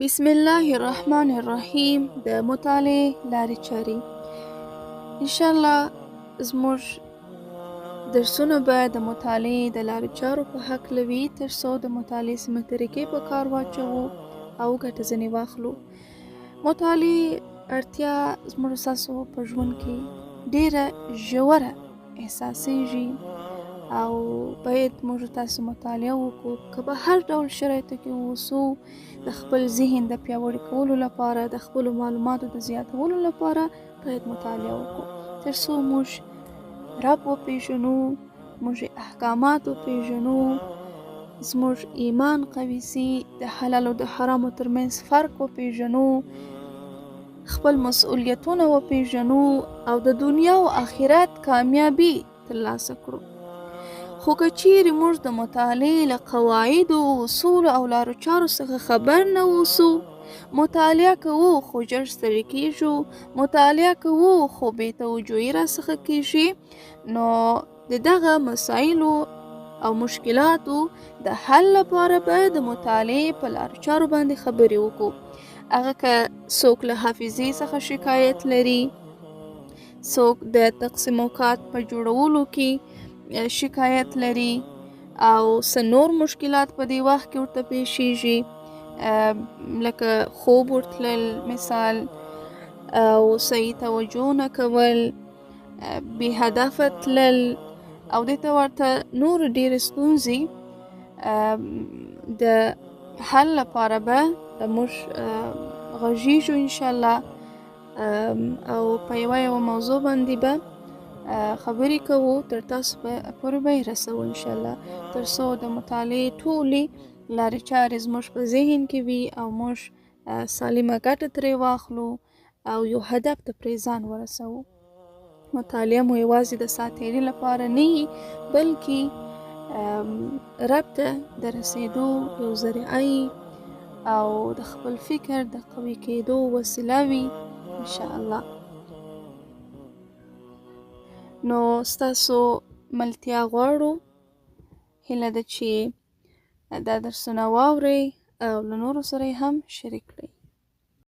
بسم الله الرحمن الرحیم. د مطالعې لارې چارې. ان شاء الله زموږ درسونه به د مطالعې د لارې چارو په هکله وي، تر څو د مطالعې سمې طریقې په کار واچوو او ګټه ځنې واخلو. مطالعې اړتیا زموږ ستاسو په ژوند کې ډیره ژوره احساسیږي او باید موږ تاسو مطالعه وکړو، که په هر ډول شرایطو کې اوسو. د خپل ذهن د پیاوړي کولو لپاره، د خپلو معلوماتو د زیاتولو لپاره باید مطالعه وکړو، تر څو موږ رب وپیژنو، موږ احکامات وپیژنو، زموږ ایمان قوي سي، د حلال او د حرامو ترمنځ فرق وپیژنو، خپل مسؤلیتونه وپیژنو او د دنیا او آخرت کامیابي ترلاسه کړو. خو که چیرې موږ د مطالعې له قواعدو، اصولو او لارو چارو څخه خبر نه اوسو، مطالعه کوو خو ژر ستړي کیږو، مطالعه کوو خو بې توجهي را څخه کیږي، نو د دغه مسایلو او مشکلاتو د حل لپاره به د مطالعې په لارو چارو باندې خبرې وکړو. هغه که څوک له حافظې څخه شکایت لري، څوک د تقسیم اوقات په جوړولو کې شکایت لري او څه نور مشکلات په دې وخت کې ورته پیښیږي، لکه خوب ورتلل مثال، او صحیح توجه نه کول، بې هدفه تلل او دې ته ورته نور ډېرې ستونزې د حل لپاره به موږ غږیږو انشاءالله، او په یوه یوه موضوع باندې به خبرې کوو، تر تاسو پورې به یې رسوو انشاءالله، تر څو د مطالعې ټولې لارې چارې زموږ په ذهن کې وي او موږ سالمه ګټه ترې واخلو او یو هدف ته پرې ځان ورسوو. مطالعه مو یوازې د ساعتېري لپاره نه وي، بلکې رب ته د رسېدو یو ذریعه او د خپل فکر د قوي کېدو وسیله وي ان شاء الله. نو ستاسو ملتیا غواړو. هیله ده چې دا درسونه واورئ او له نورو سره یې هم شریک کړئ.